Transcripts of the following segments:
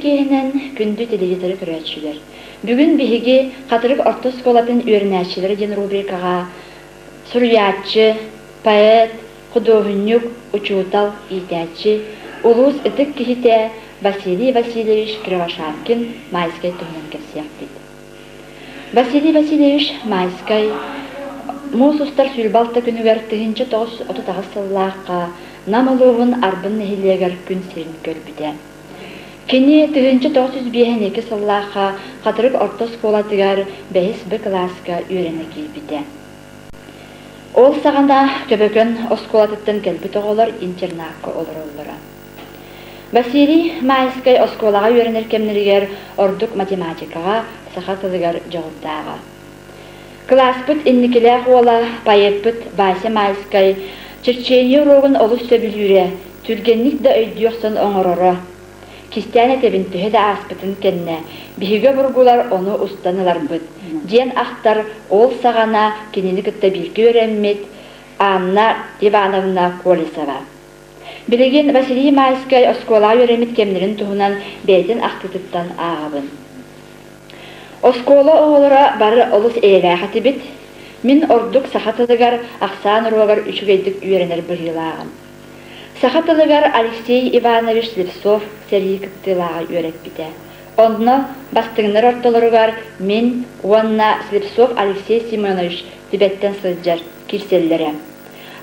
киэһэнэн күндү телевизоры көрөөччүлэр! Бүгүн биһиги Хатырык орто оскуолатын үөрэнээччилэрэ диэн рубрикаҕа суруйааччы, поэт, худуоһунньук, учуутал, иитээччи, улуус ытык киһитэ Василий Васильевич Кривошапкин Майскай туһунан кэпсиэхпит. Василий Васильевич Майскай муус устар 26 күнүгэр 1938 сыллаахха Нам улууһун Арбын нэһилиэгэр күн сирин көрбүтэ. Кини 1952 сыллаахха Хатырык орто оскуолатыгар бэһис Б кылааска үөрэнэ киирбитэ. Ол саҕана Көбөкөн оскуолатыттан кэлбит оҕолор интернакка олороллоро. Василий Майскай оскуолаҕа үөрэнэр кэмнэригэр ордук математикаҕа, саха тылыгар дьоҕурдааҕа. Кылааспыт инникилээх уола, поэппыт Вася Майскай черчение уруогун олус сөбүлүүрэ, түргэнник да өйдүү охсон оҥороро. Кистээн этэбин төһө да ааспытын кэннэ, биһиги обургулар ону устан ыларбыт, диэн ахтар ол саҕана кинини кытта бииргэ үөрэммит Анна Ивановна Колесова. Билигин Василий Майскай оскуолаҕа үөрэммит кэмнэрин туһунан бэйэтин ахтыытыттан ааҕабын. Оскуола оҕолоро бары олус эйэлээх этибит. Мин ордук саха тылыгар ахсаан уруогар үчүгэйдик үөрэнэр быһыылааҕым. Саха тылыгар Алексей Иванович Слепцов сэрии кыттыылааҕа үөрэппитэ. Онно бастыҥнар ортолоругар мин уонна Слепцов Алексей Семенович Тибеттэн сылдьар киирсэллэрэ.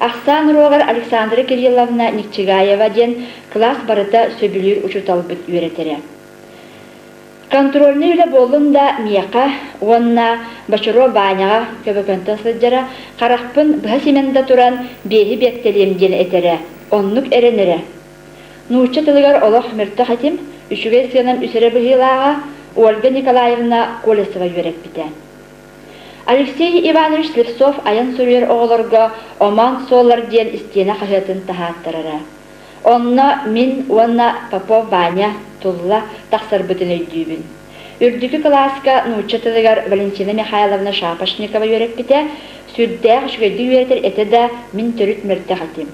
Ахсаан уруогар Александра Кирилловна Никчигаева диэн кылаас барыта сөбүлүүр учууталбыт үөрэтэрэ. Контрольнай үлэ буоллун да миэхэ уонна Бочуро Ваняҕа Көбөкөнтөн сылдьара, харахпын быһа симэн да туран биэһи биэртэлиэм диэн этэрэ, оннук эрэнэрэ. Нуучча тылыгар олох мөлтөх этим, үчүгэй сыанам үс эрэ быһыылааҕа, Ольга Николаевна Колесова үөрэппитэ. Алексей Иванович Слепцов айан суруйар оҕолорго Омоон суоллар диэн истиэнэ хаһыатын таһааттарара. Онно мин уонна Попов Ваня тулла тахсарбытын өйдүүбүн. Үрдүкү кылааска нуучча тылыгар Валентина Михайловна Шапошникова үөрэппитэ, сүрдээх үчүгэйдик үөрэтэр этэ да, мин төрүт мөлтөх этим.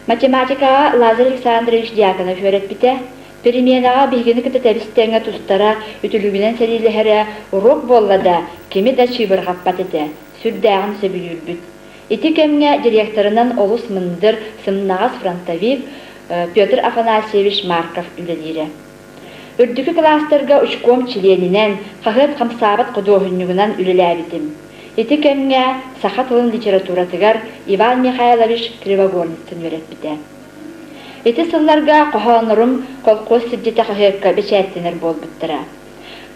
Математикаҕа Лазарь Александрович Дьяконов үөрэппитэ, переменаҕа биһигини кытта тэбис-тэҥҥэ тустара, үтүлүгүнэн сэриилэһэрэ, уруок буолла да, кими да чыыбырҕаппат этэ, сүрдээҕин сөбүлүүрбүт. Ити кэмҥэ директорынан олус мындыр, сымнаҕас фронтовик Петр Афанасьевич Марков үлэлиирэ. Үрдүкү кылаастарга учком чилиэнинэн, хаһыат хамсаабат худуоһунньугунан үлэлээбитим. Ити кэмҥэ саха тылын литературатыгар Иван Михайлович Кривогорницын үөрэппитэ. Ити сылларга хоһооннорум колхоз сирдьитэ хаһыакка бэчээттэнэр буолбуттара.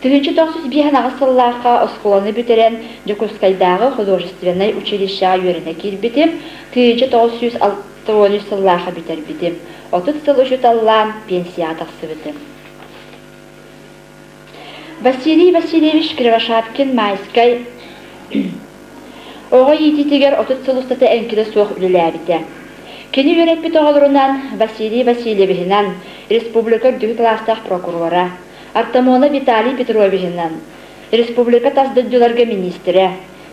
1958 сыллаахха оскуоланы бүтэрэн Дьокуускайдааҕы художественнай училищеҕа үөрэнэ киирбитим, 1963 сыллаахха бүтэрбитим. 30 сыл учууталлаан пенсияҕа тахсыбытым. Василий Васильевич Кривошапкин-Майскай оҕо иитиитигэр 30 сыл устата эҥкилэ суох үлэлээбитэ. Кини үөрэппит оҕолорунан Василий Васильевиһынан республика үрдүкү кылаастаах прокурора, Артамонов Виталий Петровиһынан республика тас дойдуларга миниистирэ,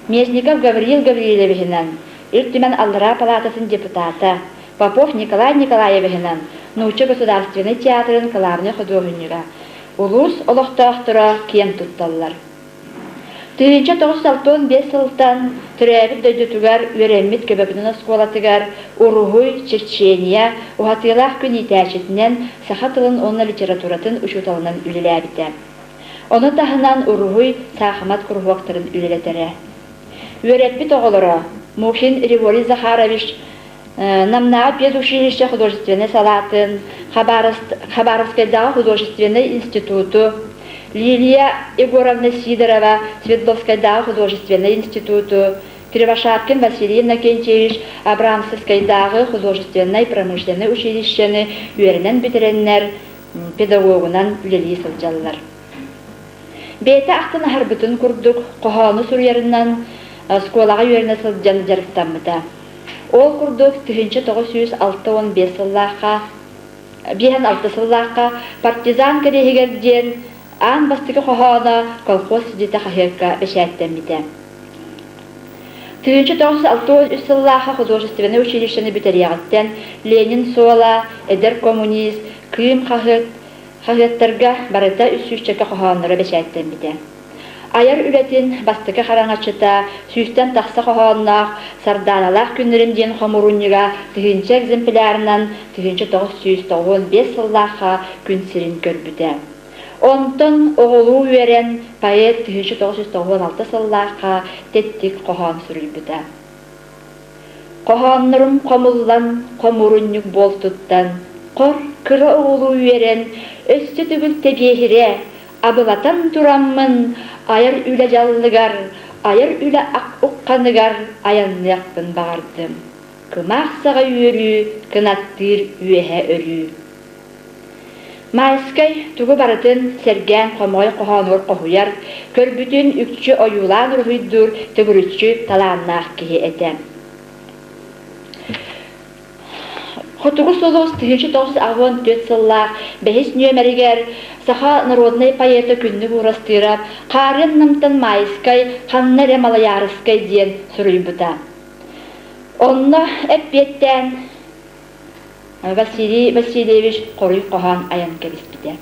Местников Гавриил Гаврильевиһынан Ил Түмэн Аллараа палаататын депутата, Попов Николай Николаевиһынан Нуучча государственнай театрын кылаабынай худуоһунньуга, улуус олохтоохторо киэн тутталлар. 1965 сылтан төрөөбүт дойдутугар үөрэммит Көбөкөнүн оскуолатыгар уруһуй, черчение, уһатыылаах күн иитээччитинэн, саха тылын уонна литературатын учууталынан үлэлээбитэ. Ону таһынан уруһуй, саахымат куруһуоктарын үлэлэтэрэ. Үөрэппит оҕолоро Мухин Револий Захарович Намнааҕы педучилище художественнай салаатын, Хабаровскайдааҕы художественнай институту, Лилия Егоровна Сидорова Свердловскайдааҕы художественнай институту, Кривошапкин Василий Иннокентьевич Абрамцевскайдааҕы художественнай промышленнай училищены үөрэнэн бүтэрэннэр педагогунан үлэлии сылдьаллар. Бэйэтэ ахтан аһарбытын курдук, хоһоону суруйарынан оскуолаҕа үөрэнэ сылдьан дьарыктаммыта. Ол курдук 1965 сыллаахха, 56 сыллаахха «Партизан кэриэһигэр» диэн аан бастакы хоһооно колхоз сидьитэ хаһыакка бэчээттэммитэ. 1963 сыллаахха художественнай училищены бүтэриэҕиттэн Ленин суола, Эдэр коммунист, Кыым хаһыат Хаһыаттарга барыта үс сүүсчэкэ хоһоонноро бэчээттэммитэ. Айар үлэтин бастакы хараҥаччыта сүүстэн тахса хоһоонноох «Сардааналаах күннэрим» диэн хомуурунньуга тыһыынча экземплярынан 1995 сыллаахха күн сирин көрбүтэ. Онтон оҕолуу үөрэн поэт 1996 сыллаахха тэттик хоһоон суруйбута. Хоһооннорум хомуллан хомуурунньук буолтуттан, хор кыра оҕолуу үөрэн, өссө төгүл тэбиэһирэ, абылатан тураммын айар үлэ дьаллыгар, айар үлэ ухханыгар айанныахпын баҕардым. Кымаах саҕа үөрүү, кынаттыыр үөһэ өрүү. Майскай тугу барытын сэргээн хомоҕой хоһоонугар хоһуйар, көрбүтүн үкчү ойуулаан уруһуйдуур төгүрүччү талааннаах киһи этэ. Хотугу сулус 1984 сыллаах бэһис нүөмэригэр саха народнай поэта Күннүк Уурастыырап Хаарыан Намтан Майскай ханна эрэ Малайаарыскай диэн суруйбута. Онно эппиэттээн Василий Васильевич хоруй хоһоон айан кэбиспитэ.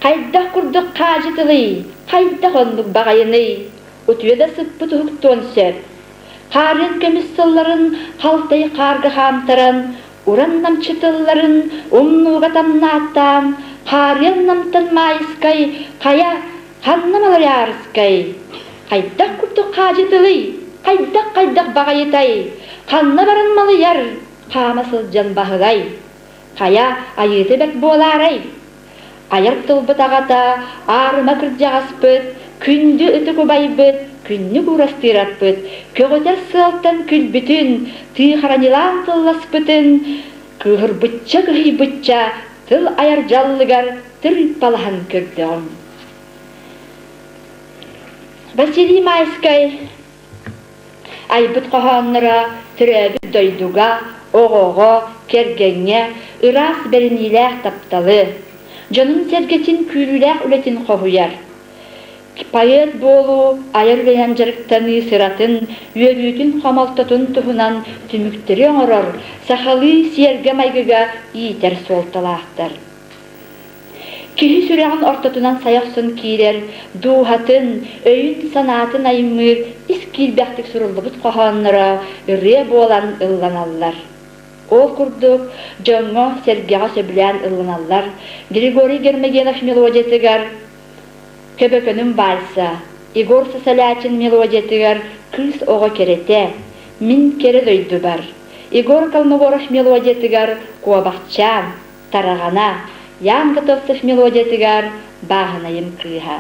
Хайдах курдук хаадьытылый, хайдах оннук баҕайыный, утуйа да сыппыт уһуктуон сөп. Хаарыан көмүс сылларын халтай хаарга хаамтаран, уран намчытылларын умнууга тамнааттаан, хаарыан намтан маайыскай, хайа, ханна маларыарыскай? Хайдах курдук хаадьытылый, хайдах-хайдах баҕайытай, ханна баран малыйар, хаама сылдьан баһылай? Хайа, айыыта бэрт буолаарай? Айар тылбыт аҕата, аарыма кырдьаҕаспыт, күндү ытык убайбыт, күннүк уурастыыраппыт, көҕүтэр сыалтан күлбүтүн, тыыхараньылаан тылласпытын, кыыһырбычча-кыһыйбычча тыл айар дьаллыгар тырыыппалаһан көрдөҕүм. Василий Майскай Айбыт хоһоонноро төрөөбүт дойдуга, оҕоҕо, кэргэҥҥэ ыраас бэриниилээх тапталы, дьонун-сэргэтин күүрүүлээх үлэтин хоһуйар. Поэт буолуу, айар үлэнэн дьарыктаныы сыратын, үөрүүтүн-хомолтотун туһунан түмүктэри оҥорор, сахалыы сиэргэ-майгыга иитэр суолталаахтар. Киһи сүрэҕин ортотунан сайа охсон киирэр, дууһатын, өйүн-санаатын аймыыр ис киирбэхтик суруллубут хоһоонноро ырыа буолан ылланаллар. Ол курдук, дьоҥҥо, сэргэҕэ сөбүлээн ылланаллар Григорий Гермогенов мелодиятыгар «Көбөкөнүм вальса», Егор Сосолятин мелодиятыгар «Кыыс оҕо кэрэтэ», «Мин кэрэ дойдубар», Егор Колмогоров мелодиятыгар «Куобахчаан», Тараҕана, Ян Готовцев мелодиятыгар «Бааһынайым кыыһа».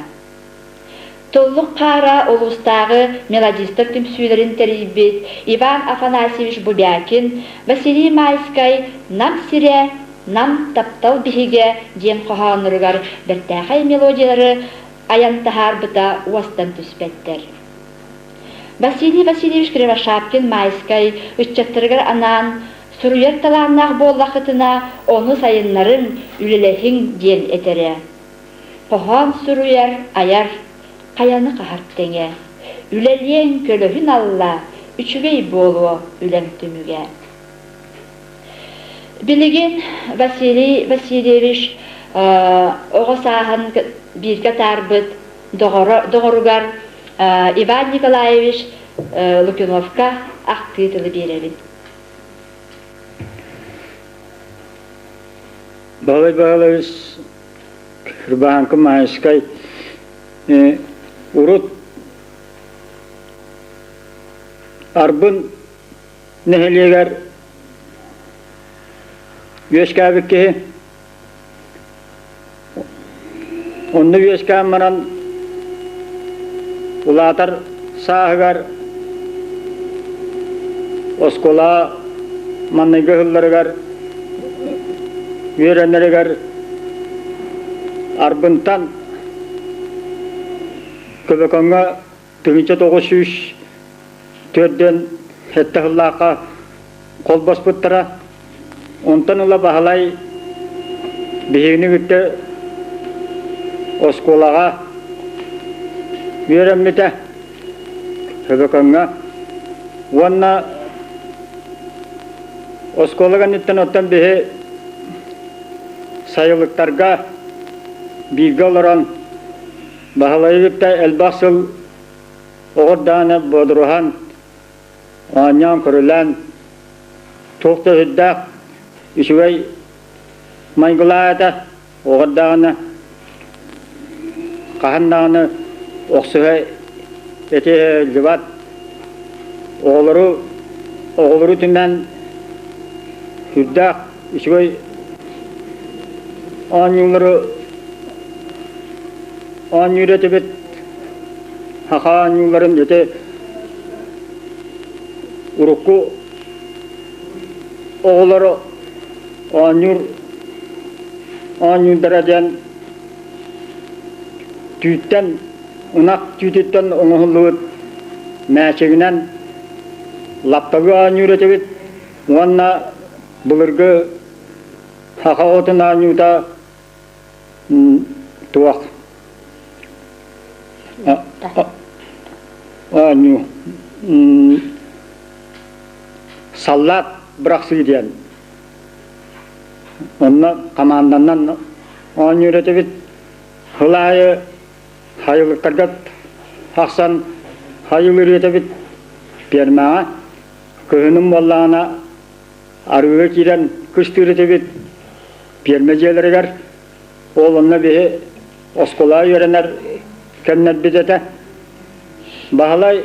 Туллук хаара улуустааҕы мелодистар түмсүүлэрин тэрийбит Иван Афанасьевич Бубякин, Василий Майскай «Нам сирэ, нам таптал биһигэ» диэн хоһоонноругар бэртээхэй мелодиялары айан таһаарбыта уостан түспэттэр. Василий Васильевич Кривошапкин-Майскай ыччаттарыгар анаан Суруйар талааннаах буоллаххытына, ону сайыннарыҥ, үлэлэһиҥ диэн этэрэ. Хоһоон суруйар, айар, хайаны хаһар тэҥэ. Үлэлиэҥ, көлөһүн алла, үчүгэй буолуо үлэҥ түмүгэ. Билигин Василий Васильевич оҕо сааһын бииргэ атаарбыт доҕоругар Иван Николаевич Лукиновка ахтыы тылы биэрэбин. Баһылай Баһылайыс Кырбааҥкы Маайыскай урут Арбын нэһилиэгэр үөскээбит киһи. Онно үөскээн баран улаатар сааһыгар оскуола маҥнайгы ыһылларыгар үөрэнэригэр Арбынтан Көбөкөҥҥө 1904 сыллаахха холбоспуттара. Онтон ыла Баһылай биһигини кытта оскуолаҕа үөрэммитэ Көбөкөҥҥө уонна оскуола кэнниттэн оттон биһи сайылыктарга бииргэ олорон Баһылайы кытта элбэх сыл оҕор даҕаны бодоруһан, оонньоон-көрүлээн туох да сүрдээх үчүгэй майгылаах этэ. Оҕор даҕаны хаһан даҕаны охсуһа этиһиллибэт. Оҕолору оҕолору түмэн сүрдээх үчүгэй оонньуулары оонньуур этибит. Саха оонньууларын ити урукку оҕолору оонньуур оонньуурдара диэн түүттэн ынах түүтүттэн оҥоһуллубут мээчигинэн лапталыы оонньуур этибит уонна былыргы саха оҕотун оонньуута туох оонньуу саллаат бырахсыы диэн Онно хамаанданан оонньуур этибит. Сыл аайы хайылыктарга тахсан хайылыыр этибит. Пиэрмэҕэ кыһынын буоллаҕына арыыга киирэн кыстыыр этибит. Пиэрмэ дьиэлэригэр ол онно биһи оскуолаҕа үөрэнэр кэмнэрбит этэ. Баһылай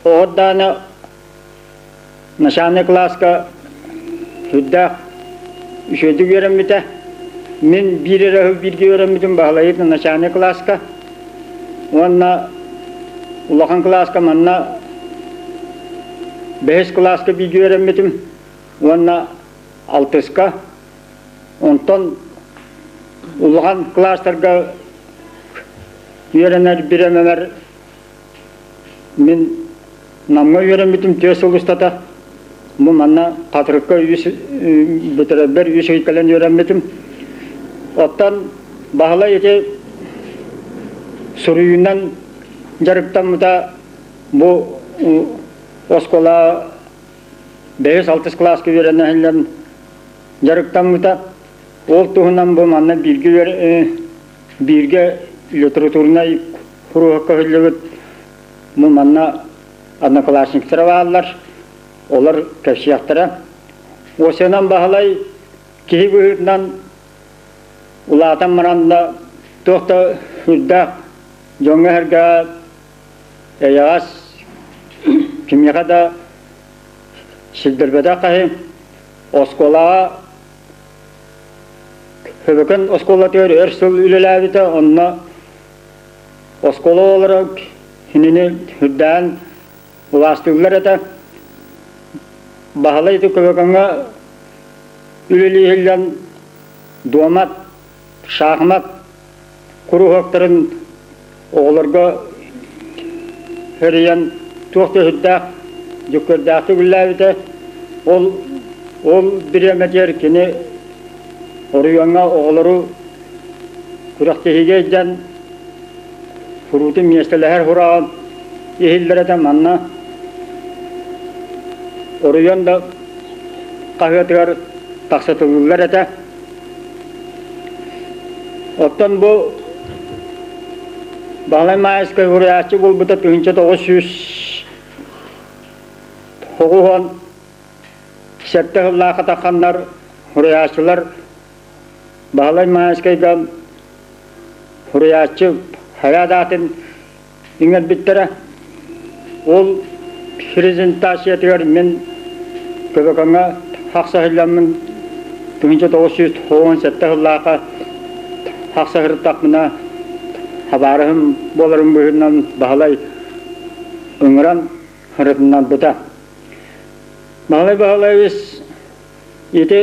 Оҕо начальнай кылааска сүрдээх үчүгэйдик үөрэммитэ. Мин биир эрэ сыл бииргэ үөрэммитим Баһылайыт начальнай кылааска. Уонна улахан кылааска манна бэһис кылааска бииргэ үөрэммитим уонна алтыска. Онтон улахан кылаастарга үөрэнэр бириэмэбэр Мин Намҥа үөрэммитим түөрт сыл устата. Бу манна Хатырыкка үс бүтэрэрбэр үс ый кэлэн үөрэммитим. Оттон Баһылай ити суруйуунан дьарыктаммыта бу оскуола бэһис-алтыс кылааска үөрэнэ иһиллэн дьарыктаммыта. Ол туһунан бу манна бииргэ бииргэ литературнай куруһуокка көһүллүбүт бу манна одноклассниктара бааллар, олор кэпсиэхтэрэ. Осенан Баһылай киһи быһыытынан улаатан баран да туох да сүрдээх дьоҥҥо-сэргэҕэ эйэҕэс, кимиэхэ да сирдэрбэтэх киһи. Оскуолаҕа Хөбөкөн оскуолатыгар өр сыл үлэлээбитэ, онно оскуола оҕолоро кинини үрдээн улаастыыллар этэ. Баһылай ити Көбөкөҥҥө үлэлии иһиллэн дуомат, шахмат куруһуоктарын оҕолорго тэрийэн туох да сүрдээх дьүккүөрдээхтик үлэлээбитэ. Ол ол бириэмэтигэр кини оройуоҥҥа оҕолору күрэхтэһиигэ илдьэн куруутун миэстэлэһэр сураҕын иһиллэр этэ. Манна оройуон да хаһыатыгар тахсытыллар этэ. Оттон бу Баһылай Маайыскай суруйааччы буолбута 1997 сыллаахха тахханнар суруйааччылар Баһылай Маайыскайга суруйааччы хайа даатын иҥэрбиттэрэ. Ол презентациятыгар мин Көбөкөҥҥө тахса сылдьаммын 1997 сыллаахха тахса сырыттахпына табаарыһым буоларын быһыытынан Баһылай ыҥыран сырытыннарбыта. Баһылай Баһылаевич ити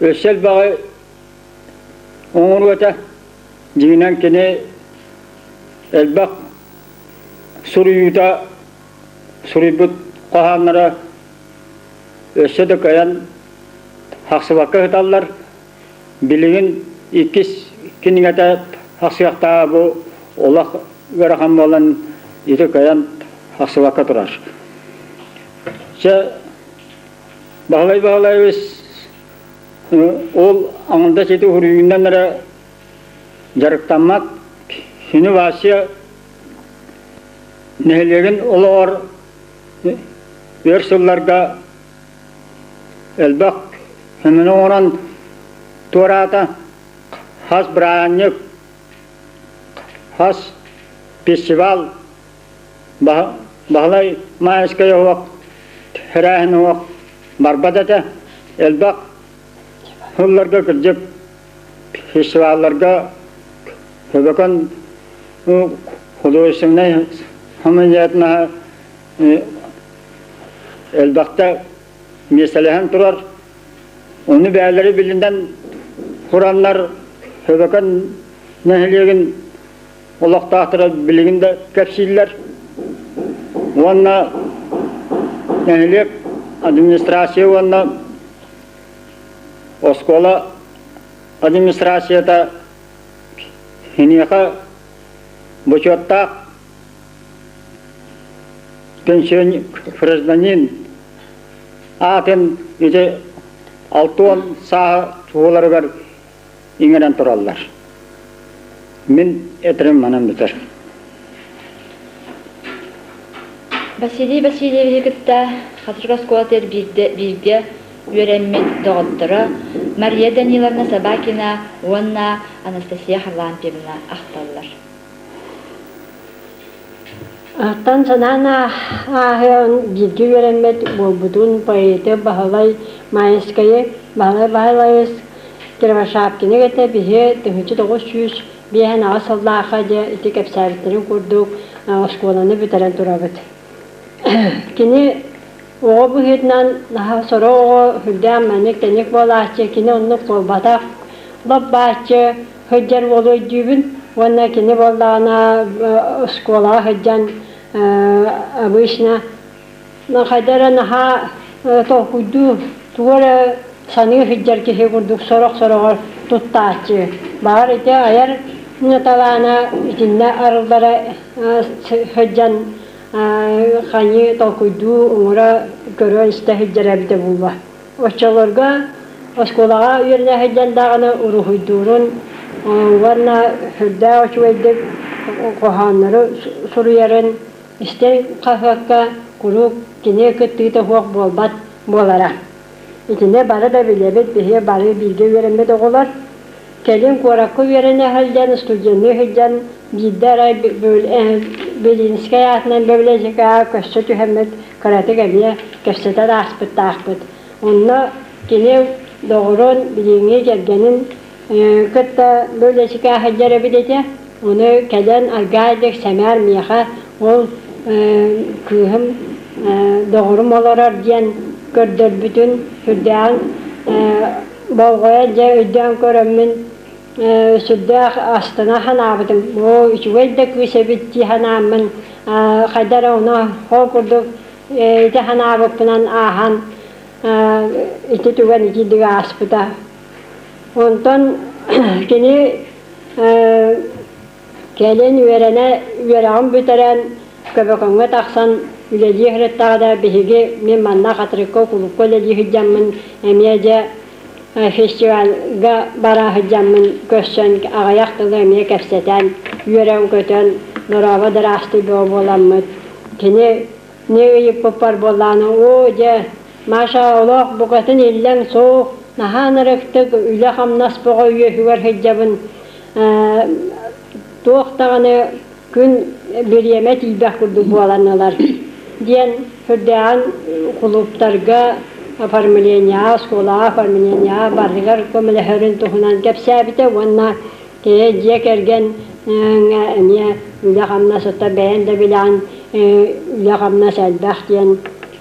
өссө элбэҕи оҥоруо этэ. Дьиҥинэн кини элбэх суруйуута суруйбут хоһоонноро өссө да кыайан тахсыбакка сыталлар. Билигин иккис кинигэтэ тахсыахтааҕа бу олох ыарахан буолан ити кыайан тахсыбакка турар. Чэ, Баһылай Баһылаевич. Ол аҥардас ити уһуруйуунан эрэ дьарыктаммат. Кини Вася нэһилиэгин олоҕор өр сылларга элбэх көмөнү оҥорон туораата. Хас бырааһынньык, хас фестивал Баһылай Маайыскай оһох тэрээһин оһох барбат этэ. Элбэх сылларга кырдьык фестивалларга Көбөкөн художественнай хамыйаатынаһа элбэхтэ миэстэлэһэн турар. Ону бэйэлэри билинэн тураннар Көбөкөн нэһилиэгин олохтоохторо билигин да кэпсииллэр. Уонна нэһилиэк администрация уонна оскуола администрацията киниэхэ бочуоттаах пенсионер гражданин аатын ити 60 сааһа туоларыгар иҥэрэн тураллар. Мин этэрим манан бүтэр. Василий Васильевиһы кытта Хатырык оскуолатыгар биирдэ бииргэ үөрэммит доҕотторо Мария Даниловна Собакина уонна Анастасия Харлампьевна ахталлар. Аттан санаан ааһыан бииргэ үөрэммит буолбутун поэты Баһылай Маайыскайы Баһылай Баһылайыс Кривошапкины кытта биһи 1958 сыллаахха дьэ ити кэпсээбиттэрин курдук оскуоланы бүтэрэн турабыт. Кини оҕо быһыытынан наһаа сорох оҕо сүрдээх маннык-тэник буолааччы, кини оннук буолбатах. Лоп-бааччы сылдьар уолу өйдүүбүн уонна кини буоллаҕына оскуолаҕа сылдьан обычно хайда эрэ наһаа толкуйдуу тугу эрэ саныы сылдьар киһи курдук сорох-сороҕор туттааччы. Баҕар ити айар талаана итиннэ арыллара сылдьан ханыы толкуйдуу оҥоро көрө-истэ сылдьара эбитэ буолуо. Оччолорго оскуолаҕа үөрэнэ сылдьан даҕаны уруһуйдуурун уонна сүрдээх үчүгэйдик хоһооннору суруйарын истэн хаһыакка куруук кини кыттыыта суох буолбат буолара. Итини бары да билэбит, биһиги бары бииргэ үөрэммит оҕолор. Кэлин куоракка үөрэнэ сылдьан, студенныы сылдьан биирдэ арай Белинскэй аатынан библиотекаҕа көсө түһэммит кыратык эмиэ кэпсэтэн ааспыттаахпыт. Онно кини доҕорун, билиҥҥи кэргэнин кытта библиотекаҕа сылдьар эбит этэ. Ону кэлэн аргаайдык сэмээр миэхэ ол кыыһым доҕорум олорор диэн көрдөрбүтүн сүрдээҕин болҕойон дьэ өйдөөн көрөммүн сүрдээх астына санаабытым. Оо, үчүгэй да кыыс эбит дии санааммын хайда эрэ ону ол курдук ити санаабыппынан ааһан ити түгэн итирдик ааспыта. Онтон кини Кэлин үөрэнэ үөрэҕин бүтэрэн Көбөкөҥҥө тахсан үлэлии сырыттаҕына да биһиги мин манна Хатырыкка кулуупка үлэлии сылдьаммын эмиэ дьэ фестивальга бара сылдьаммын көрсөн аҕыйах тылы эмиэ кэпсэтэн үөрэн-көтөн дорообо дыраастый бөҕө буоламмыт кини не ыйыппыппар буоллаҕына оо дьэ Маша олох букатын иллэҥ суох наһаа ынырыктык үлэ-хамнас бөҕө үөһүгэр сылдьабын туох даҕаны күн бириэмэ тиийбэх курдук буолан ылар диэн сүрдээҕин кулууптарга оформлениеҕа, оскуолаҕа оформлениеҕа барытыгар көмөлөһөрүн туһунан кэпсээбитэ уонна кини дьиэ кэргэн эмиэ үлэ-хамнас оттон бэйэҥ да билэҕин үлэ-хамнас элбэх диэн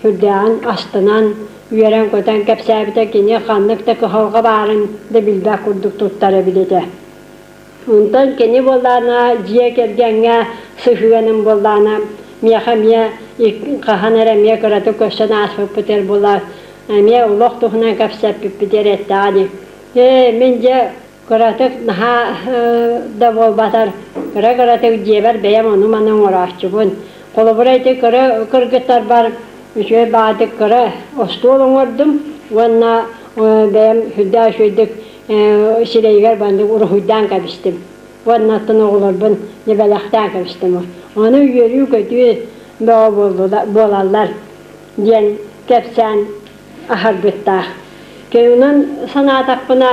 сүрдээҕин астынан үөрэн-көтөн кэпсээбитэ кини ханнык да кыһалҕа баарын да билбэт курдук туттар эбит этэ. Онтон кини буоллаҕына дьиэ кэргэҥҥэ сыһыаным буоллаҕына миэхэ эмиэ хаһан эрэ эмиэ кыратык көрсөн ааспыппытыгар буолла эмиэ олох туһунан кэпсэппиппитигэр эттэҕэ дии. Ээ мин дьэ кыратык наһаа да буолбатар кыра-кыратык дьиэбэр бэйэм ону-маны оҥорооччубун. Холобура ити кыра кыргыттарбар үчүгэй баҕатык кыра остуол оҥордум уонна бэйэм сүрдээх үчүгэйдик сирэйигэр маннык уруһуйдаан кэбистим. Уонна оттон оҕолорбун бэлэхтээн кэбистим. Ону үөрүү-көтүү бөҕө буолаллар диэн кэпсээн аһарбыттаах. Онон санаатахпына,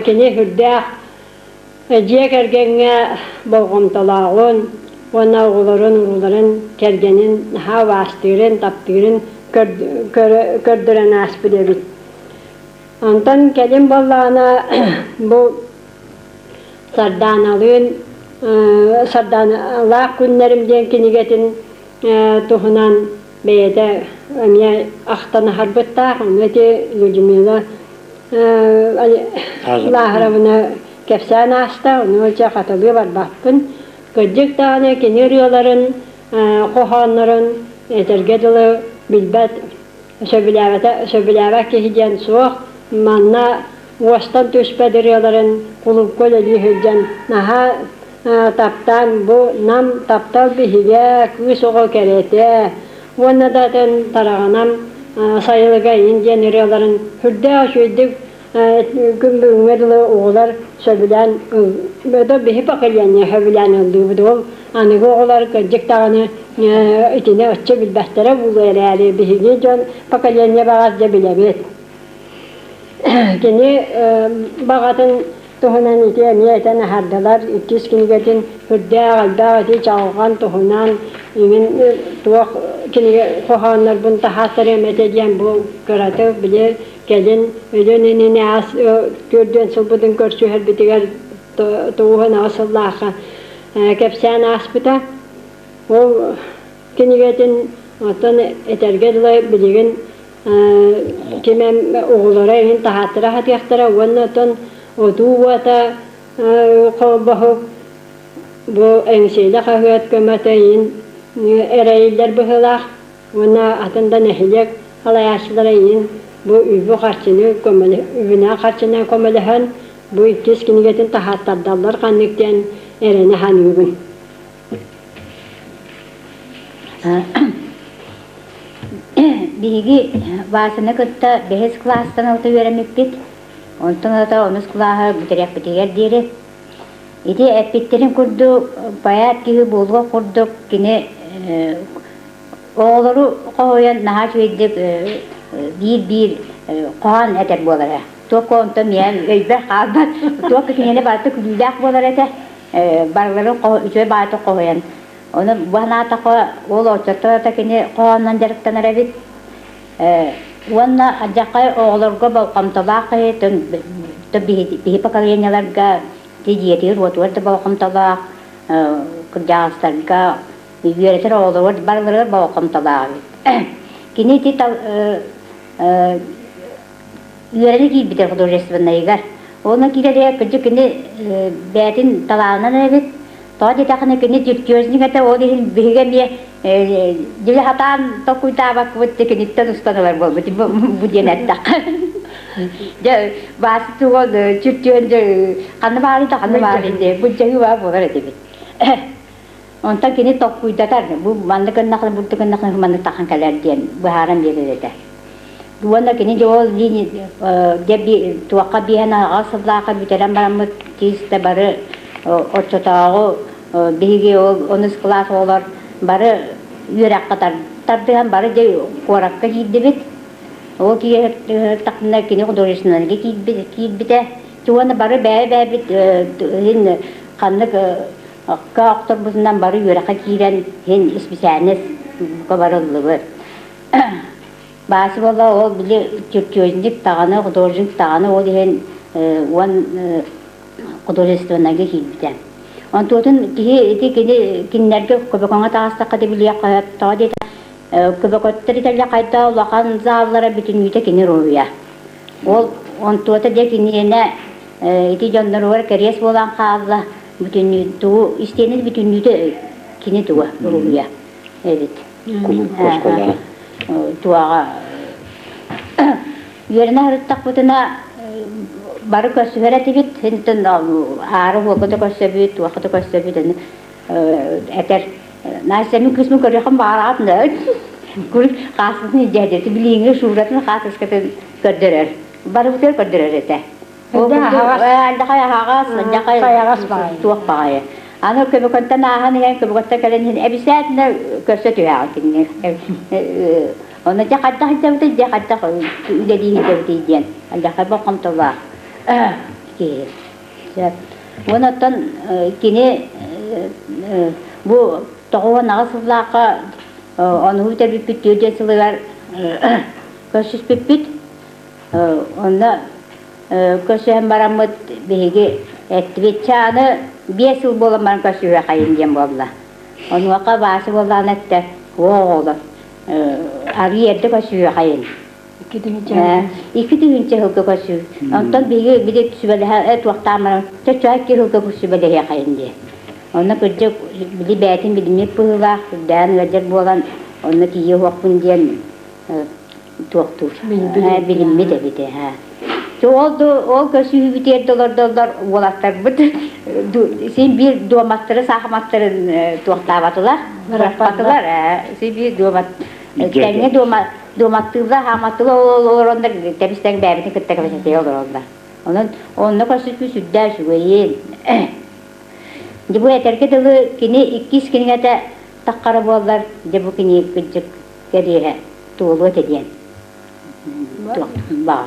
кини сүрдээх дьиэ кэргэҥҥэ болҕомтолооҕун уонна оҕолорун, урууларын, кэргэнин наһаа убаастыырын, таптыырын көрдөрөн ааспыт эбит. Онтон кэлин буоллаҕына бу Сардааналыын Сардааналаах күннэрим диэн кинигэтин туһунан бэйэтэ эмиэ ахтан аһарбыттаах. Ону ити Людмила Лааһаровна кэпсээн ааста, ону дьэ хатылыы барбаппын. Кырдьык даҕаны кини ырыаларын, хоһооннорун этэргэ дылы билбэт, сөбүлээбэтэ, сөбүлээбэт киһи диэн суох. Манна уостан түспэт ырыаларын кулуупка үлэлии сылдьан наһаа таптаан бу Нам таптал биһигэ, кыыс оҕо кэрэтэ уонна да атын Тараҕанам сайылыга иин диэн ырыаларын сүрдээх үчүгэйдик күн бүгүҥҥэ дылы оҕолор сөбүлээн ыл биһи поколение сөбүлээн ыллыыбыт ол аныгы оҕолор кырдьык даҕаны итини оччо билбэттэрэ буолуо эрээри биһиги дьон поколение баҕас дьэ билэбит Кини баҕатын туһунан ити эмиэ этэн аһардылар. Иккис кинигэтин сүрдээх элбэх ити чаҕылҕан туһунан иҥин туох кинигэ хоһооннорбун таһааттарыам этэ диэн бу кыратык били кэлин өлөн иннинэ аас 40 сылбытын көрсүһэрбитигэр 98 сыллаахха кэпсээн ааспыта. Ол кинигэтин оттон этэргэ дылы билигин ким оҕолоро иһин таһааттара сатыахтара уонна оттон отуу уота холбоһук бу Эҥсиэлэ хаһыат көмөтө иһин эрэйиллэр быһыылаах уонна атын да нэһилиэк салайааччылара иһин бу үбү-харчыны үбүнэн-харчынан көмөлөһөн бу иккис кинигэтин таһааттардаллар ханнык диэн эрэнэ саныыбын. Биһиги Васяны кытта бэһис кылаастан ылта үөрэммиппит. Онтон ылата онус кылааһы бүтэриэхпитигэр диэри. Ити эппиттэрин курдук поэт киһи буолуох курдук кини оҕолору хоһуйан наһаа үчүгэйдик биир-биир хоһоон этэр буолара. Туох онтон миэхэ өйбөр хаалбат, туох киниэнэ барыта күлүүлээх буолар этэ. Барыларын үчүгэй баҕайытык хоһуйан. Ону бу санаатахха, ол оччотто да кини хоһоонунан дьарыктанар эбит. Уонна алдьархай оҕолорго болҕомтолоох киһи, биһи поколениеларга дьиэтигэр-уотугар да болҕомтолоох, кырдьаҕастарга үөрэтэр оҕолоругар барыларыгар болҕомтолоох эбит. Кини ити үөрэнэ киирбитэ художественнайыгар. Онно киирэригэр кырдьык кини бэйэтин талаанынан эбит. Тоҕо диэтэххинэ кини чертежник этэ, ол иһин биһиги эмиэ дьили сатаан толкуйдаабаккыбыт киниттэн устан ылар буолбут бу диэн эттэххэ. Дьэ, баасы тугу чертежин дьэ ханна баарый да ханна баарый дии былдьаһыы баар буолар этибит. Онтон кини толкуйдатар, бу маннык гыннахына, бурдук гыннахына маннык тахан кэлэр диэн быһааран биэрэр этэ. Уонна кини дьэ ол дьэ туохха биэһэн аҕа сыллаахха бүтэрэн бараммыт чисто бары оччотооҕу биһиги ол онус кылаас оҕолор бары үөрэххэ тардыһан бары дьэ куоракка киирдибит. Ол кииртэхпинэ кини художественнайга киирбитэ. Уонна бары бэйэ-бэйэбит иһин ханнык охторбутунан бары үөрэххэ киирэн иһин исписээлинэс барыллыбыт. Баасы буолла ол били чертежник даҕаны, художник даҕаны ол иһин уон художественнайга киирбитэ. Онтуотун киһи ити кини кинилэргэ Көбөкөҥө таҕыстахха да билиэххэ сөп. Тоҕо диэтэ Көбөкөттөр итэллэ хайда улахан заллара бүтүннүүтэ кини руруйа. Ол онтуота дьэ киниэнэ ити дьонноругар кэриэс буолан хаалла бүтүннүү тугу истиэнэ бүтүннүүтэ кини туга уруһуйа эбит. Кулуупка оскуолаҕа. Туоҕа үөрэнэ сырыттахпытына бары көрсүһэр этибит. Интэн аары уолга да көрсөбүт, туохха да көрсөбүт этэр. Настя мин кыысмын көрүөххүн баҕараҕыт да курик хааспытын илдьээдети билииҥҥэ шууратын хаасыскатын көрдөрөр. Барыбытыгар көрдөрөр этэ. Ол алдьархай аһаҕас, алдьархай туох баҕайы. Аны Көбөкөнтөн ааһан иһэн, Көбөкөнтөн кэлэн иһэн эбисээтинэ көрсө түһээҕин кинини. Онно дьэ хайдах илдьэбитий, дьэ хайдах үлэлии илдьэбитий диэн алдьархай болҕомтолоох киһи. Уонна оттон кини бу 98 сыллаахха онуһу бүтэрбиппит түөрт сылыгар көрсүспүппүт. Онно көрсүһэн бараммыт биһиги эттибит, чэ аны 5 сыл буолан баран көрсүһүөххэйин диэн буолла. Онуоха Вася буоллаҕына эттэ, оо оҕолор, арыый эрдэ көрсүһүөххэйин. 2000 сылга көрсүһүү. Онтон биһиги били сүбэлэһэ туохтаан баран, чэ икки сылга сүбэлэһиэхэйин диye. Онно кырдьык били бэйэтин билиммит быһыылаах, үрдээн ыалдьар буолан, онно тиийиэ уһуохпун диэн туохтуур билиммит эбит ээ. Ол ол көсүүбүтүгэр да олордоллор уолаттарбыт син биир дуоматтары саахыматтарын туохтаабатылар бырахпатылар син биир дуомат тэҥҥэ дуома дуоматтыыллар хааматтылар олороннор тэбис-тэҥ бэйэбитин кытта кэпсэтэ олороллор. Онон онно көрсүспүт сүрдээх үчүгэйин. Дьэ бу этэргэ дылы кини иккис кинигэтэ таххара буоллар, дьэ бу кини кырдьык кэриэһэ туолуо этэ диэн туох баҕа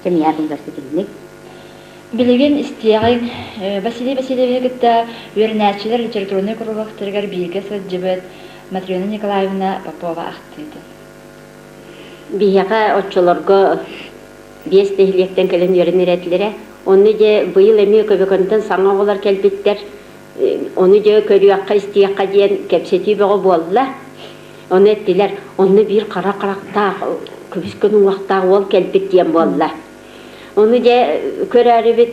сэмийэ кылгастык итинник. Билигин истиэҕиҥ Василий Васильевиһы кытта үөрэнээччилэр литературнай куруһуоктарыгар бииргэ сылдьыбыт Матрена Николаевна Попова ахтыытын. Биһиэхэ оччолорго биэс нэһилиэктэн кэлэн үөрэнэр этилэрэ. Онно дьэ быйыл эмиэ Көбөкөнтөн саҥа оҕолор кэлбиттэр. Ону дьэ көрүөххэ, истиэххэ диэн кэпсэтии бөҕө буолла. Ону эттилэр, онно биир хара харахтаах, көбүс-көн уҥуохтаах уол кэлбит диэн буолла. Ону дьэ көрөөрүбүт,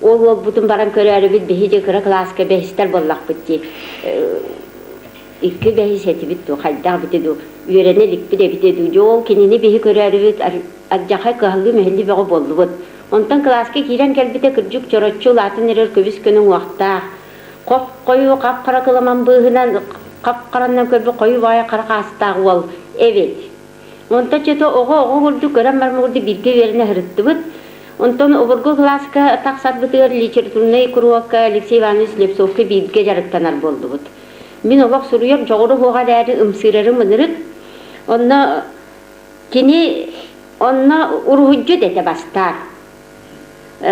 ол уолбутун баран көрөөрүбүт, биһи дьэ кыра кылааска бэһистэр буоллахпыт дии. Икки бэһис этибит дуу, хайдах эбитэ дуу, үөрэнэ иликпит эбитэ дуу. Дьэ ол кинини биһи көрөөрүбүт, алдьархай кыһаллыы-мүһэллии бөҕө буоллубут. Онтон кылааска киирэн кэлбитэ кырдьык чороччу улаатан эрэр көбүс-көнө уҥуохтаах, хоп-хойуу хап-хара кыламан быыһынан хап-харанан көрбүт хойуу баҕайы хара хаастаах уол эбит. Онтон чөтө оҕо-оҕо курдук көрөн баран курдук бииргэ үөрэнэ сырыттыбыт. Онтон обургу кылааска тахсарбытыгар литературнай куруһуокка Алексей Иванович Слепцовка бииргэ дьарыктанар буоллубут. Мин олох суруйар дьоҕуру суоҕа эрээри ымсыырарым ынырык. Онно Кини онно уруһуйдьут этэ бастаан.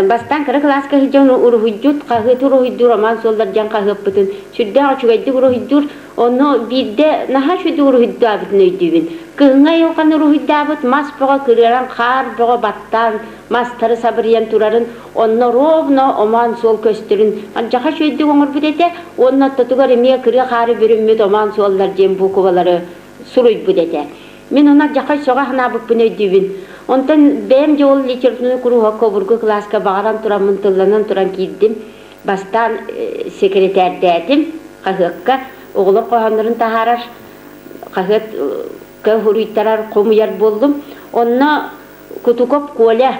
Бастаан кыра кылааска сылдьан уруһуйдьут, хаһыаты уруһуйдуур Роман Суоллар диэн хаһыаппытын сүрдээх үчүгэйдик уруһуйдуур. Онно биирдэ наһаа үчүгэйдик уруһуйдаабытын өйдүүбүн. Кыһыҥҥы айылҕаны уруһуйдаабыт мас бөҕө кырыаран, хаар бөҕө баттаан, мастары сабырыйан турарын, онно ровно омоон суол көстөрүн алдьархай үчүгэйдик оҥорбут этэ. Уонна ортотугар эмиэ кырыа хаары бүрүммүт омоон суоллар диэн буукубалары суруйбут этэ. Мин ону алдьархай сөҕө санаабыппын өйдүүбүн. Онтон бэйэм дьэ ол литературнай куруһуокка обургу кылааска баҕаран тураммын тылланан туран киирдим. Бастаан секретэрдээтим хаһыакка. Оҕолор хоһооннорун таһаарар хаһыатка суруйтарар, хомуйар буоллум. Онно Кутуков Коля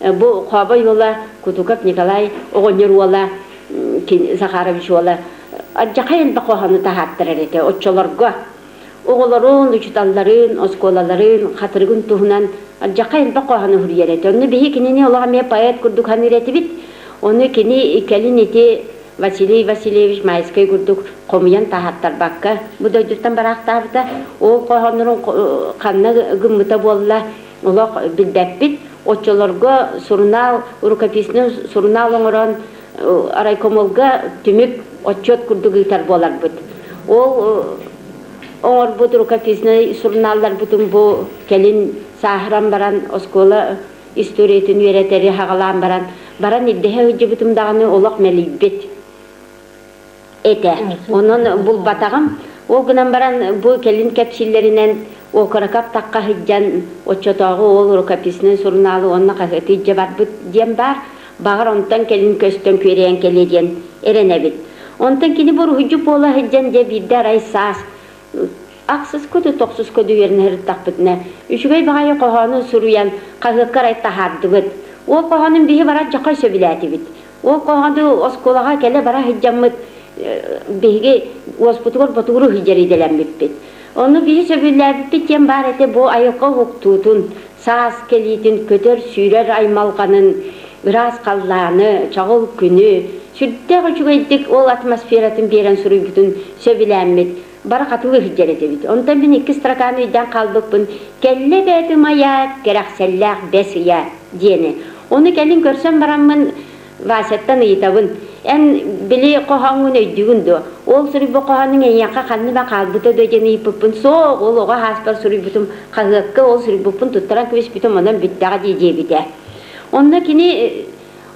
бу Хообой уола Кутуков Николай оҕонньор уола Захарович уола алдьархай элбэх хоһоону таһааттарар этэ оччолорго. Оҕолорун, учууталларын, оскуолаларын, хатырыгын туһунан алдьархай элбэх хоһоону суруйар этэ. Онно биһи кинини олох эмиэ поэт курдук саныыр этибит. Ону кини кэлин ити Василий Васильевич Майскай курдук хомуйан таһааттарбакка бу дойдуттан бараахтаабыта. Ол хоһооннорун ханна гыммыта буолла олох билбэппит. Оччолорго сурунаал, рукописнай сурунаал оҥорон райкомолга түмүк отчет курдук ыытар буоларбыт. Ол оҥорбут рукописнай сурунаалларбытын бу кэлин сааһыран баран оскуола историятын үөрэтэри хаҕалаан баран баран ирдэһэ сылдьыбытым даҕаны олох мэлийбит этэ. Онон булбатаҕым. Ол гынан баран бу кэлин кэпсииллэринэн Окороков тахха сылдьан оччотооҕу ол рукописнай сурунаалы уонна хаһыаты илдьэ барбыт диэн баар. Баҕар онтон кэлин көстөн күөрэйэн кэлиэ диэн эрэнэбит. Онтон кини бу уруһуйдьут буола сылдьан дьэ биирдэ арай саас ахсыс көтү тохсус көтү үөрэнэ сырыттахпытына үчүгэй баҕайы хоһоону суруйан хаһыакка арай таһаардыбыт. Ол хоһоонун биһи барар дьохой сөбүлээтибит. Ол хоһоону оскуолаҕа кэлэ-бара сылдьаммыт биһиги уоспутугар ботугуру сылдьар идэлэммиппит. Ону биһи сөбүлээбиппит диэн баар этэ бу айылҕа уһуктуутун, Саас кэлиитин көтөр-сүүрэр аймалҕанын, ыраас халлааны, чаҕыл күнү сүрдээх үчүгэйдик ол атмосфератын биэрэн суруйбутун сөбүлээммит бары хатылыы сылдьар этибит. Онтон мин икки строканы өйдөөн хаалбыппын «Кэллэ эбээтим айа, кэрэхсэллээх бэс ыйа» диэни. Ону кэлин көрсөн бараммын Васяттан ыйытабын, эн били хоһооҥҥун өйдүүгүн дуо? Ол суруйбут хоһоонуҥ эйиэхэ ханна эмэ хаалбыта дуо диэн ыйыппыппын, суох, ол оҕо ааспар суруйбутум, хаһыакка ол суруйбуппун туттаран кэбиспитим, онон бүттэҕэ дии диэбитэ. Онно кини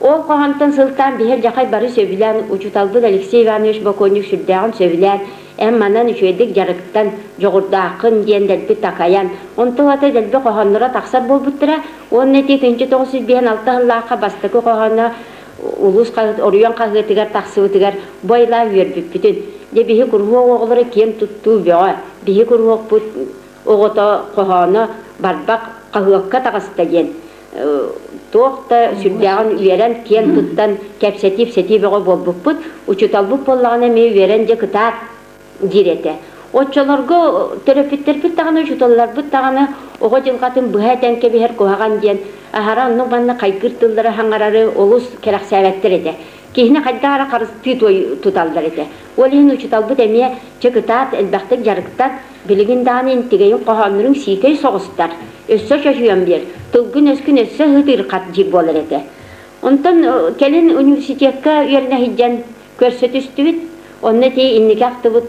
ол хоһоонтон сылтаан биһи алдьархай бары сөбүлээн, учууталбыт Алексей Иванович Боконник сүрдээҕин сөбүлээн, эн манан үчүгэйдик дьарыктан, дьоҕурдааххын диэн дэлби такайан, онтон ата дэлби хоһоонноро тахсар буолбуттара Уонна ити 1956 сыллаахха бастакы хоһооно улуус оройуон хаһыатыгар тахсыбытыгар бу айылаах үөрбүппүтүн. Дьэ биһи куруһуок оҕолоро киэн туттуу бөҕө. Биһи куруһуокпут оҕото хоһооно барбах хаһыакка таҕыста диэн туох да сүрдээҕин үөрэн киэн туттан кэпсэтии-ипсэтии бөҕө буолбуппут. Учууталбыт буоллаҕына эмиэ үөрэн дьэ кытаат диир этэ. Оччолорго төрөппүттэрбит даҕаны, учууталларбыт даҕаны оҕо дьылҕатын быһа этэн кэбиһэр куһаҕан диэн аһара оннук-маннык хайгыыр тыллары хаҥарары олус кэрэхсээбэттэр этэ. Киһини хайдах эрэ харыстыы туталлар этэ. Ол иһин учууталбыт эмиэ чэ кытаат, элбэхтик дьарыктан, билигин даҕаны интигэйин хоһоонноруҥ сиикэй соҕустар, өссө чочуйан биэр, тылгын-өскүн өссө ыһытыырхат диир буолар этэ. Онтон кэлин университекка үөрэнэ сылдьан Көрсө түстүбүт. Онно ити инники ахтыбыт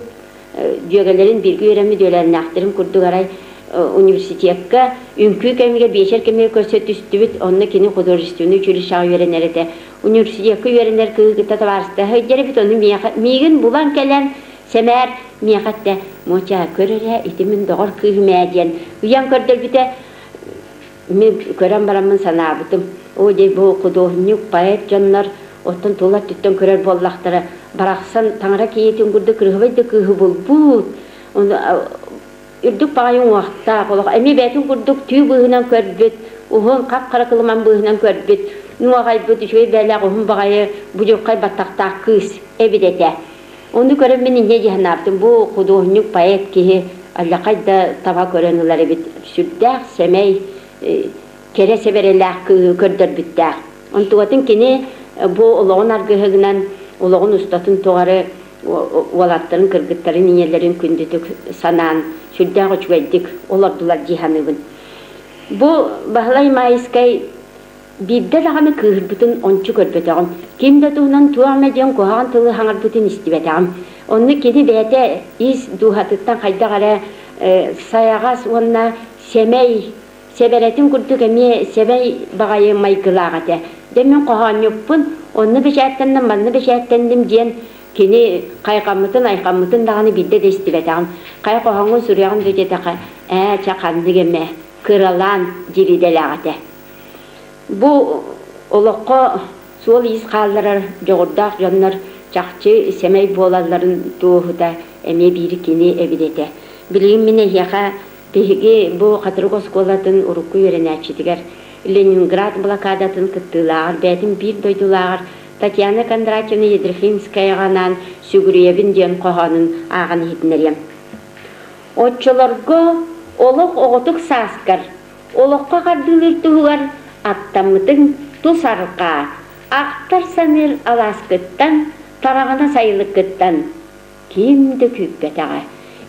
дьүөгэлэрин бииргэ үөрэммит үөлээннээхтэрин курдук арай университекка үҥкүү кэмигэр, биэчэр кэмигэр көрсө түстүбүт. Онно кини художественнай училищеҕа үөрэнэр этэ. Университекка үөрэнэр кыыһы кытта табаарыстаһа сылдьар эбит. Ону миэхэ, миигин булан кэлэн, сэмээр миэхэ эттэ, «Муоча, көр эрэ, ити мин доҕор кыыһым ээ» диэн ыйан көрдөрбүтэ. Мин көрөн бараммын санаабытым, оо дьэ бу худуоһунньук, поэт дьоннор оттон тула өттүттэн көрөр буоллахтара, барахсан таҥара кийиитин курдук кырыһыбай да кыыһы булбут, ону үрдүк баҕайы уҥуохтаах, олох эмиэ бэйэтин курдук түү быыһынан көрбүт, уһун хап-хара кылыман быыһынан көрбүт, нуоҕайбыт, үчүгэй бэйэлээх уһун баҕайы будьурхай баттахтаах кыыс эбит этэ. Ону көрөн мин инньэ дии санаабытым, бу худуоһунньук, поэт киһи аллахай да таба көрөн ылар эбит, сүрдээх сэмэй, кэрэ сэбэрэлээх кыыһы көрдөрбүттээх. Онтугатын кини бу олоҕун аргыһыгынан олоҕун устатын тухары уолаттарын, кыргыттарын, ийэлэрин күндүтүк санаан, сүрдээх үчүгэйдик олордулар дии саныыбын. Бу Баһылай Маайыскай Биирдэ даҕаны кыыһырбытын ончу көрбөтөҕүм, ким да туһунан туох эмэ диэн куһаҕан тылы саҥарбытын истибэтэҕим. Онно кини бэйэтэ ис дууһатыттан хайдах эрэ сайаҕас уонна сэмэй, сэбэрэтин курдук эмиэ сэмэй баҕайы майгылаах этэ. Дьэ мин хоһоонньуппун, онно бэчээттэнним, манна бэчээттэнним диэн кини хайҕаммытын, айхаммытын даҕаны биирдэ да истибэтэҕим. Хайа хоһооҥҥун суруйаҕын дуу диэтэххэ, ээ, чэ ханнык эмэ, кыралаан диир идэлээх этэ. Бу олоххо суол-иис хаалларар дьоҕурдаах дьоннор чахчы сэмэй буолалларын туоһута эмиэ биир кини эбит этэ. Билигин мин эһиэхэ биһиги бу Хатырык оскуолатын урукку үөрэнээччитигэр Ленинград блокадатын кыттыылааҕар бэйэтин биир дойдулааҕар Татьяна Кондратьевна Ядрихинскаяҕа анаан «Сүгүрүйэбин» диэн хоһоонун ааҕан иһитиннэриэм. Оччолорго олох оҕотук сааскар Олоххо хардыылыыр туһугар аттаммытыҥ тус арҕаа, ахтар-саныыр алааскыттан, тараҕана сайылыккыттан ким да күүппэтэҕэ,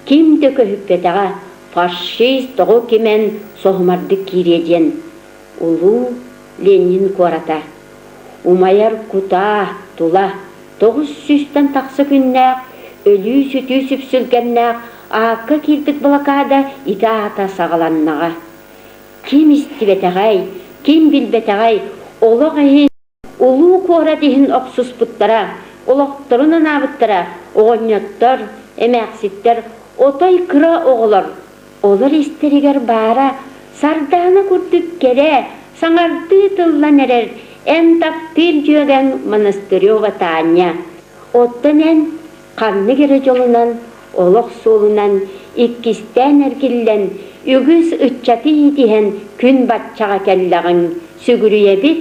ким да көһүппэтэҕэ фашист тоҕо кимэн соһумардык киириэ диэн улуу Ленин куората умайар кутаа тула 900-тэн тахса күннээх өлүү-сүтүү сүпсүлгэннээх аакка киирбит блокада ити аата саҕаланнаҕа. Ким истибэтэҕэй, ким билбэтэҕэй, олох иһин, улуу куорат иһин охсуспуттара, олохторун анаабыттара оҕонньоттор, эмээхситтэр, отой кыра оҕолор. Олор истэригэр баара сардаана курдук кэрэ, саҥардыы тыллан эрэр эн таптыыр дьүөгэҥ Монастырева Таня. Оттон эн ханнык эрэ дьолунан, олох суолунан иккистээн эргиллэн, үгүс ыччаты иитиһэн күн баччаҕа кэллэҕиҥ, сүгүрүйэбит,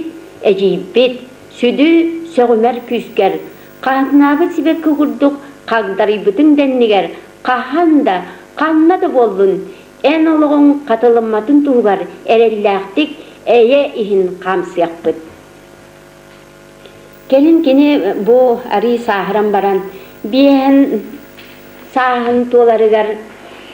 эдьиийбит, сүдү сөҕүмэр күүскэр, хаһыҥнаабыт сибэкки курдук хагдарыйбытыҥ дэннигэр хаһан да, ханна да буоллун, Эн олоҕуҥ хатылымматын туһугар эрэллээхтик эйэ иһин хаамсыахпыт. Кэлин кини бу арыы сааһыран баран биэһин сааһын туоларыгар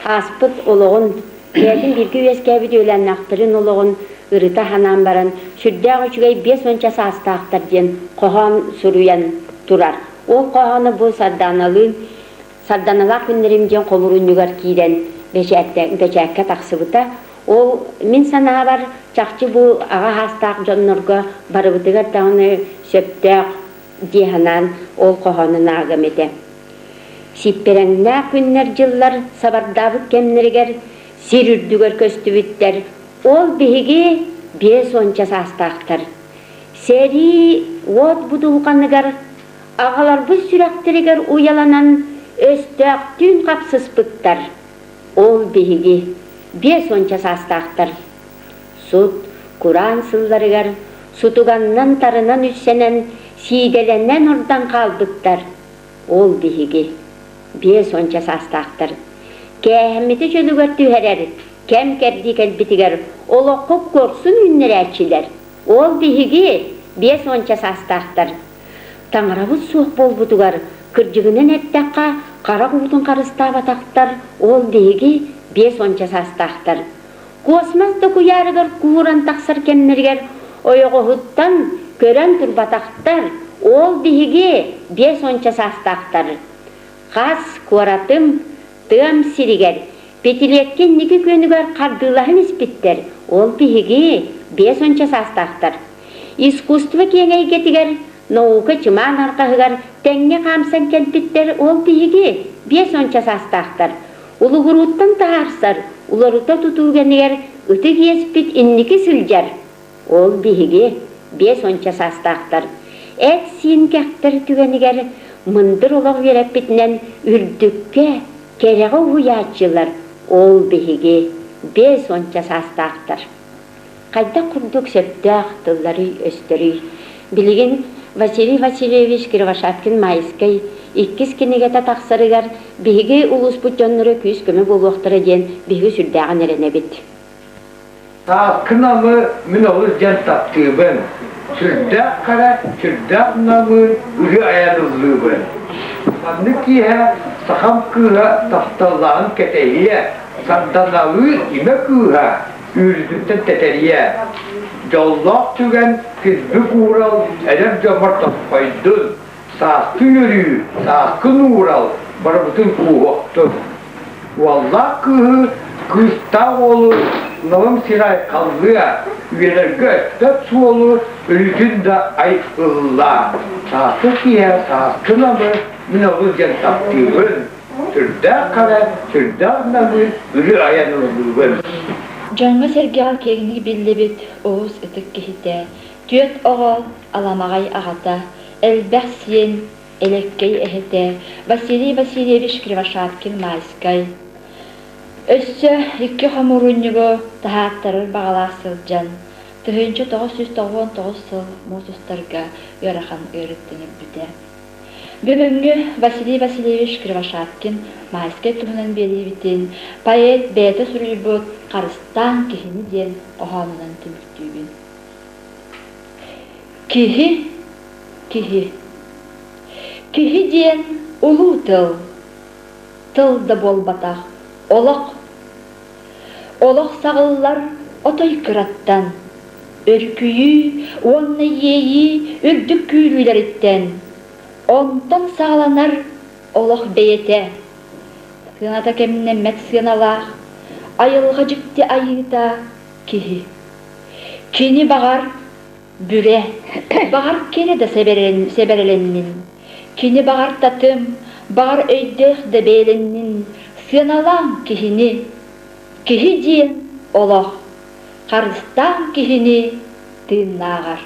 ааспыт олоҕун, бэйэтин бииргэ үөскээбит үөлээннээхтэрин олоҕун ырыта санаан баран сүрдээх үчүгэй биэс уонча саастаахтар диэн хоһоон суруйан турар. Ол хоһоону бу Сардааналыын Сарданалаах күннэрим диэн хомуруунньугар киирэн бэчээккэ тахсыбыта. Ол мин санаабар, чахчы бу аҕа саастаах дьоннорго барыбытыгар даҕаны сөптөөх дии санаан ол хоһоонун ааҕыам этэ. Сиппэрэҥнээх күннэр-дьыллар сабардаабыт кэмнэригэр сир үрдүгэр көстүбүттэр. Ол биһиги биэс уонча саастаахтар. Сэрии уот будулҕаныгар Аҕаларбыт сүрэхтэригэр уйаланан өстөөхтүүн хапсыспыттар. Ол биһиги биэс уонча саастаахтар. Сут, кураан сылларыгар сутуганнан тарынан үссэнэн, сиидэлэнэн ордон хаалбыттар. Ол биһиги биэс уонча саастаахтар. Кээһэммити чөлүгэр түһэрэр кэм-кэрдии кэлбитигэр олоххо куорсун үүннэрээччилэр. Ол биһиги биэс уонча саастаахтар. Таҥарабыт суох буолбутугар, кырдьыгынан эттэххэ, харах уутун харыстаабатахтар, ол биһиги биэс уонча саастаахтар. Космос да куйаарыгар кууран тахсар кэмнэригэр ойоҕоһуттан көрөн турбатахтар, ол биһиги биэс уонча саастаахтар. Хас куоратым тыам сиригэр пятилетка инники күөнүгэр хардыылаһан испиттэр, ол биһиги биэс уонча саастаахтар. Искусство киэҥ эйгэтигэр, наука чымаан арҕаһыгар тэҥҥэ хаамсан кэлбиттэр ол биһиги биэс уонча саастаахтар. Улугурууттан таһаарсар, уларыта тутуу кэмигэр ытык иэспит инники сылдьар. Ол биһиги биэс уонча саастаахтар. Эт-сиин кэхтэр түгэнигэр мындыр олох үөрэппитинэн үрдүккэ, кэрэҕэ уһуйааччылар ол биһиги биэс уонча саастаахтар. Хайдах курдук сөптөөх тылларый-өстөрүй? Билигин Василий Васильевич Кривошапкин-Майскай иккис кинигэтэ тахсарыгар биһиги улууспут дьонноро күүс-көмө буолуохтара диэн биһиги сүрдээҕин эрэнэбит. Сааскы Намы мин олус диэн таптыыбын. Сүрдээх хара, сүрдээх намыын ырыа айан ыллыыбын. Маннык киэһэ сахам кыыһа тапталлааҕын кэтэһиэ, сарданалыы имэ кыыһа Үүрүтүттэн тэтэрийэ, дьоллоох түгэн килбик уурал эдэр дьоммор тосхойдун, сааскы үөрүү, сааскы нуурал барыбытын кууһуохтун. Уоллаах кыыһы, кыыстаах уолу налым сир айхаллыа, үөрэргэ өттөт суолу өрүүтүн да ай ыллаа. Сааскы киэһэ сааскы намы мин олус диэн таптыыбын. Сүрдээх хара, сүрдээх намыын ырыа айан ыллыыбын. Дьоҥҥо-сэргэҕэ киэҥник биллибит уус ытык киһитэ, түөрт оҕо аламаҕай аҕата, элбэх сиэн элэккэй эһэтэ Василий Васильевич Кривошапкин-Майскай өссө икки хомуурунньугу таһааттарар баҕалаах сылдьан, 1999 сыл муус устарга ыарахан ыарыыттан өлбүтэ. Бүгүҥҥү Василий Васильевич Кривошапкин Майскай туһунан биэриибитин поэт бэйэтэ суруйбут «Харыстаан киһини» диэн хоһоонунан түмүктүүбүн. Киһи, киһи. Киһи диэн улуу тыл. Тыл да буолбатах, олох. Олох саҕыллар отой кыраттан, өрүкүйүү уонна иэйии үрдүк күүрүүлэриттэн, онтон саҕаланар олох бэйэтэ. Сыаната кэмнэммэт сыаналаах, айылҕа дьикти айыыта киһи. Кини баҕар бүрэ, баҕар кэрэ да сэбэрэлэннин, кини баҕар татым, баҕар өйдөөх да бэйэлэннин, сыаналаан киһини, киһи диэн олох, харыстаан киһини тыыннааҕар.